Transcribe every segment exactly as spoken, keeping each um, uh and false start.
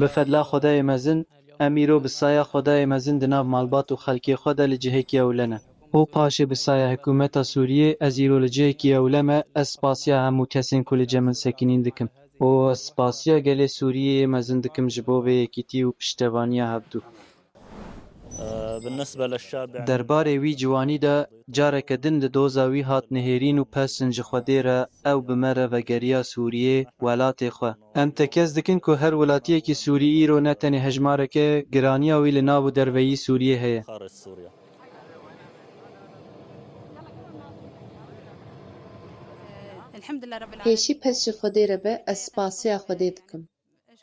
Bi fedla Xwedayê mezin, em îro bi saya Xwedayê mezin di nav malbat û xelkê xwe de li cihekî ewle ne. Û paşê bi saya hikûmeta Sûriyê ez îro li cihekî ewle me, ez spasiya hemû kesên ku li cem min sekinîn dikim. Û ez spasiya gelê Sûriyê yê mezin dikim ji bo vê yekîtî û piştevaniya hevdû. Derbarê wî ciwanî de careke din di doza wî hat nihêrîn û pestin ji Xwedê re, ew bi me re vegeriya Sûriyê, welatê xwe. Em tekez dikin ku her welatiyekî Sûrî îro ne tenê hejmareke, giraniya wî li nav û derveyî Sûriyê heye. Pêşî pes ji Xwedê re be, ez spasiya Xwedê dikim.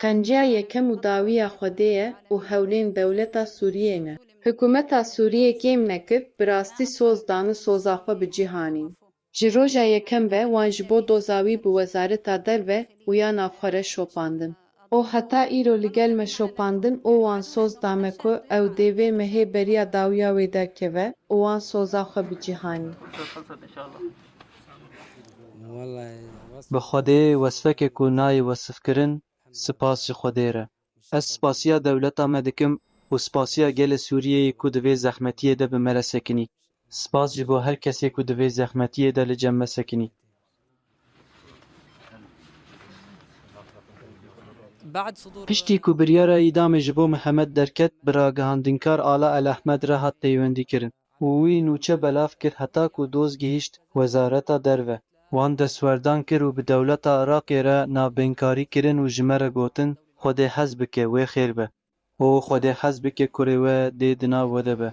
Qenciya yekem û dawiya Xwedê ye û hewlên dewleta Sûriyê ne. Hikûmeta Sûriyê kêm nekir, bi rastî soz dani soza xwe bi cîhanî. Ji roja yekem ve wan ji bo doza wî bi wezareta derve û ya navxwe re şopandin. Û heta îro li gel me şopandin û wan soz dame ku ew dê vê mehê beriya dawiya wê derkeve û wan soza xwe bi cîhanî. Bi Xwedê wesfeke ku nayê wesifkirin, spas ji Xwedê re. Ez spasiya dewleta me dikim û spasiya gelê Sûriyeyê ku di vê zehmetiyê de bi me re sekinî. Spas ji bo her kesê ku di vê zehmetiyê de li cem me sekinî. Piştî ku biryara îdamê ji bo Mihemed derket, bi ragihandînkar Ala El Ehmed re hat peywendîkirin û wî nûçe belav kir heta ku doz gihîşt Wezareta Derve. Wan destwerdan kir û bi dewleta Iraqê re navbênkarî kirin û ji me re gotin, Xwedê hez bike, wê xêr be. Û Xwedê hez bike kurê we dê di nav we de be.